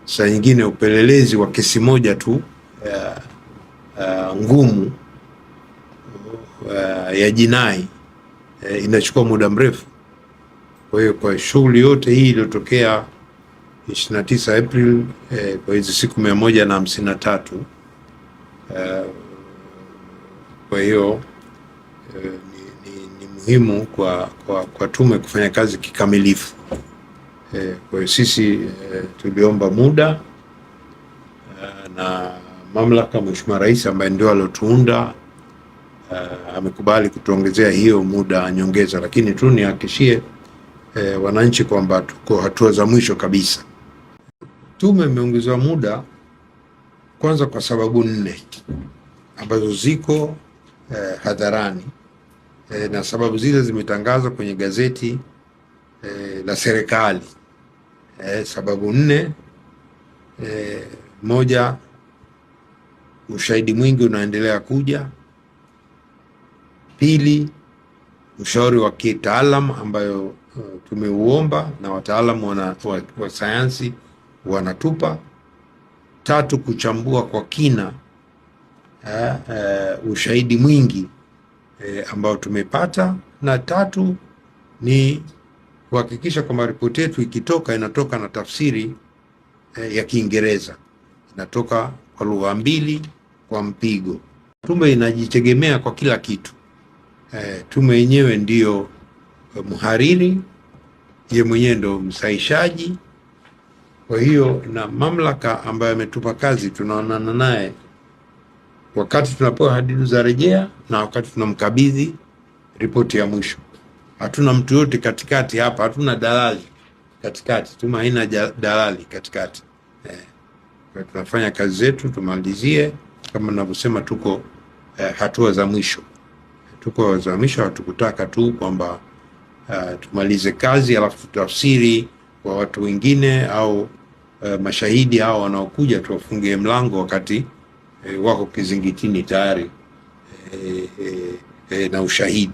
Saa nyingine upelelezi wa kesi moja tu ngumu ya jinai inachukua muda mrefu. Kwa hiyo kwa shughuli yote hii iliyotokea 29 April kwa hizi siku 153, kwa hiyo ni muhimu kwa tume kufanya kazi kikamilifu. Kwa hiyo sisi tuliomba muda na mamlaka, Mheshimiwa Rais ambaye ndio aliotuunda amekubali kutuongezea hiyo muda nyongeza, lakini tu nihakikishie wananchi kwamba tuko hatua za mwisho kabisa. Tume imeongezewa muda kwanza kwa sababu nne ambazo ziko hadharani na sababu zile zimetangazwa kwenye gazeti la serikali. Sababu nne: moja, ushahidi mwingi unaendelea kuja. Pili, ushauri wa kitaalam ambayo tumeuomba na wataalamu wa sayansi wanatupa. Tatu, kuchambua kwa kina ushahidi mwingi ambao tumepata, na tatu ni kuhakikisha kwamba ripoti yetu ikitoka inatoka na tafsiri ya Kiingereza, inatoka kwa lugha mbili kwa mpigo. Tume inajitegemea kwa kila kitu. Tume yenyewe ndiyo mhariri, ye mwenyewe ndo msaishaji. Kwa hiyo na mamlaka ambayo ametupa kazi tunaonana naye wakati tunapewa hadidu za rejea na wakati tunamkabidhi ripoti ya mwisho. Hatuna mtu yote katikati hapa, hatuna dalali katikati, tume haina dalali katikati. Kwa tunafanya kazi zetu tumalizie, kama ninavyosema, tuko hatua za mwisho, tuko za mwisho. Hatukutaka tu kwamba tumalize kazi alafu tutafsiri kwa watu wengine au mashahidi hao wanaokuja tuwafungie mlango wakati wako kizingitini tayari na ushahidi.